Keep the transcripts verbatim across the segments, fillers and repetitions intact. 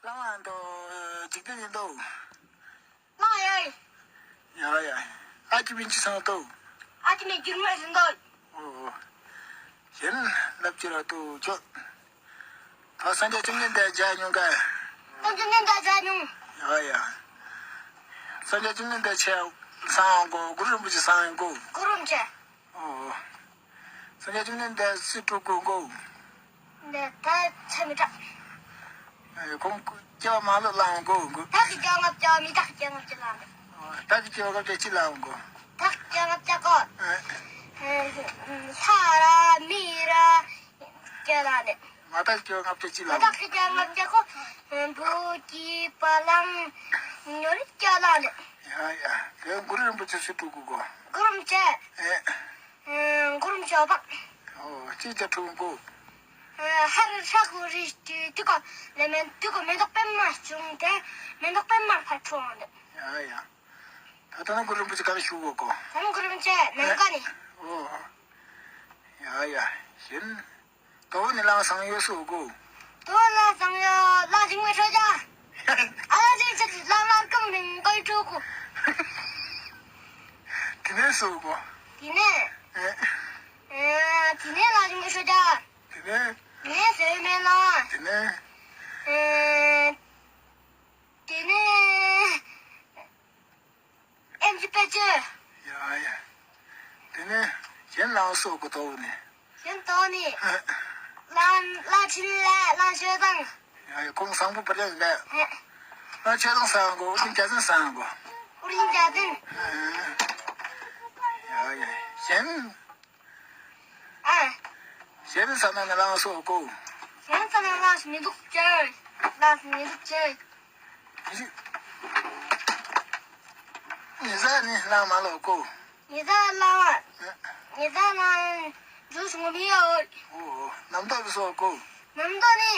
ལང་ལང་དོ། འཇིག་རྟེན་ཡིན་དོ། ལང་ཡ། ཡ་ཡ། ཨ་ཅི་མིན་ཅི་སང་དོ། ཨ་ཅི་མིན་རྒྱུ་མ་ཟིན་དོ། ཨོ། གཞན་ལབ་ཅི་ར་དོ་ཅོ། ད་སངས་རྒྱས་བཅོམ་ལྡན་འདས་མཇལ་མྱོང་ག། སངས་རྒྱས་བཅོམ་ལྡན་འདས་མཇལ་མྱོང་། ཡ་ཡ། སངས་རྒྱས་བཅོམ་ལྡན་འདས་ཆེ་སང་གོ། གུ་རུ་རིན་པོ་ཆེ་སང་གོ། གུ་རུ་རིན་པོ་ཆེ། ཨོ། སངས་རྒྱས་བཅོམ་ལྡན་འདས་སུ་དྲུག་གོ་གོ། འདི་ད་ཆ་མི་དྲག་ཨེ། ཁོང་སྐྱེ་བ་མ་ལོ་ལའང་གོ་གོ། བདག་གི་སྐྱེ་བ་ལྔ་བརྒྱ་མི་བདག་གི་སྐྱེ་བ་ལྔ་བརྒྱ་ལའང་གོ། ཨོ། བདག་གི་སྐྱེ་བ་ལྔ་བརྒྱ་ཅི་ལའང་གོ། བདག་གི་སྐྱེ་བ་ལྔ་བརྒྱ་གོ། ཨེ། ཨེ། ལྷ་ར་མི་ར་སྐྱེ་ལ་ནི། མ་བདག་གི་སྐྱེ་བ་ལྔ་བརྒྱ་ཅི་ལའང་གོ། མ་བདག་གི་སྐྱེ་བ་ལྔ་བརྒྱ་གོ། བུ་གི་བ་ལང་ཉོ་རི་སྐྱེ་ལ་ནི། ཡ་ཡ། དེ་གུ་རུ་རིན་པོ་ཆེ་སུ་དྲུག་གོ་གོ། གུ་རུ་རིན་པོ་ཆེ། ཨེ། གུ་རུ་རིན་པོ་ཆེ་འོ་བག་ཨོ། ཅི་བྱ་ཁྲུང་པོ། ཧར་ཧྲ་གུ་རི་ཏི་ཏི་གོ། ལེ་མན་ཏི་གོ་མེ་ཏོག་པད་མ་བྱུང་སྟེ། མེ་ཏོག་པད་མ་ཕར་འཁྲུངས་འོང་དེ། ཡ་ཡ། ད་ལྟ་ན་གུ་རུ་རིན་པོ་ཆེ་ག་ལ་བཞུགས་གོ་གོ། ད་ནི་གུ་རུ་རིན་པོ་ཆེ་ནམ་མཁའ་ནི། ཨོ། ཡ་ཡ། གཞན། དོ་ནི་ལང་སང་ཡོད་སོ་གོ། དོ་ལ་སང་ཡོད་ལ་ཞིང་མི་ཧྲོ་ཇ། ཨ་ལ་ཞིང་ཆག་ལ་ལ་ཀང་ནིང་གོ་ཀྲུ་གོ། དེ་ནས་སོ་གོ། དེ་ནས། ཨེ། ཨེ། དེ་ནས་ལ་ཞིང་མི་ཧྲོ་ཇ། དེ་ནས། དེ་ནས་སོ་མེ་ལ། དེ་ནས། ཨེ། དེ་ནས། ཨེམ་ཆི་པེ་ཅེ། ཡ་ཡ། དེ་ནས་གཞན་ལའང་སོ་གོ་དོ་ནི། གཞན་དོ་ནི། ཨ། ལ་ལ་ཕྲིན་ལས་ལ་ཆོས་དང་། ཡ་ཡ། ཁོང་བཟང་པོ་པར་ཡ་ལ། ཨ། ལ་ཆོས་དང་སང་གོ། ཨུ་རིན་རྒྱ་ཚན་སང་གོ། ཨུ་རིན་རྒྱ་ཚན། ཨ། ཡ་ཡ། གཞན། ཨ། གཞན་ས་ན་ནི་ལང་སོ་གོ། གཞན་ས་ན་ལང་སོ་མི་འདུག་ཅེ། ལང་སོ་མི་འདུག་ཅེ། ཉི་ཟ་ནི་ལང་མ་ལོ་གོ། ཉི་ཟ་ལང་བ། ཉི་ཟ་ལང་འཇུ་སོང་མི་ཡོད། ཨོ། ནམ་ཏོ་སོ་གོ། ནམ་ཏོ་ནི།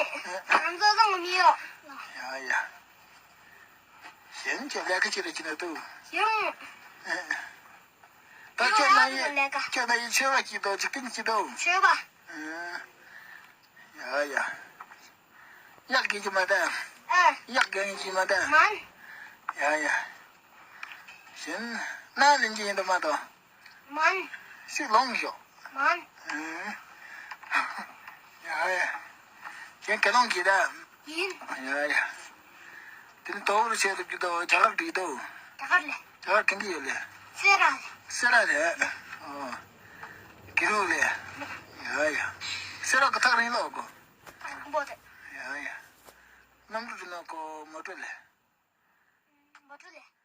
ནམ་ཏོ་སོང་མི་ཡོད། ཡ་ཡ། གཞན་གྱི་ལས་ཀ་ཅི་རེ་ཅི་ན་དུ། གཞན། ད་ཁྱོད་ན་ཡི་ཁྱོད་ན་ཡི་ཆོས་པ་སྐྱིད་དོ། འཇིག་རྟེན་སྐྱིད་དོ། ཆོས་པ། ཡ་ཡ། གཡག་གི་ཅི་མ་ད། ཨ། གཡག་གི་ཅི་མ་ད། མན། ཡ་ཡ། གཞན་ན་ལེན་གྱི་ཡིན་དུ་མ་དོ། མན། ཤིག་ལོང་ཤོག་མན། ཡ་ཡ། གཞན་ག་ལོང་གི་ད། ཡིན། ཡ་ཡ། དེ་ནི་དོ་བོར་བྱེད་དུ་གི་དོ་རྒྱ་གར་འགྲིག་དོ། རྒྱ་གར་ལས། རྒྱ་གར་གང་གི་ཡོད་ལེ། སེ་ར་ལས། སེ་ར་ལས། ཨོ། གི་རུ་ལས། ཡ་ཡ། སེ་ར་གི་ཐག་རིང་ལོ་གོ། ཐག་རིང་པོ་དེ། ཡ་ཡ། གནམ་གྲུ་རིང་ལོ་གོ་མོ་ཊ་ལས། མོ་ཊ་ལས།